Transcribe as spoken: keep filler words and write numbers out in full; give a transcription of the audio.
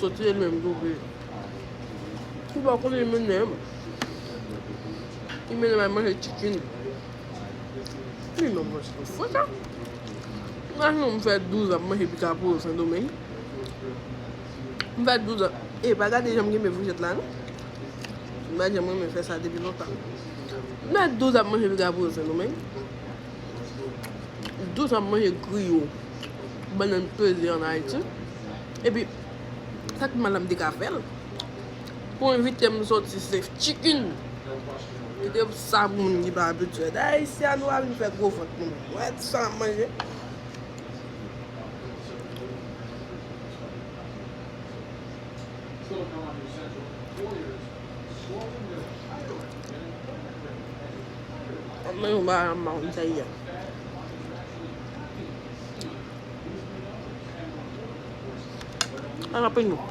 soti li menm tou vre. Ou pa konnen li mennen m. Li mennen m al manje chicken. Li menm manje fou sa. Imajine w, m fè douz an ap manje pika pou yo Sendomeng. M fè douz an. E pa gade jan m kenbe foujèt la non. M pa janm renmen fè sa depi lontan. M fè douz an ap manje pika pou yo Sendomeng. Douz an ap manje griyo, bannann peze ann Ayiti. Epi, sa ki mal la m te ka fè l. Pou envite m soti, se chicken. Kite sa pou moun ki pa abitye. Dayè, isi a nou pa vin fè gwo vant nou. Wè sa m manje. Mwen yon bagay anba yon tèyè. Ala penyon.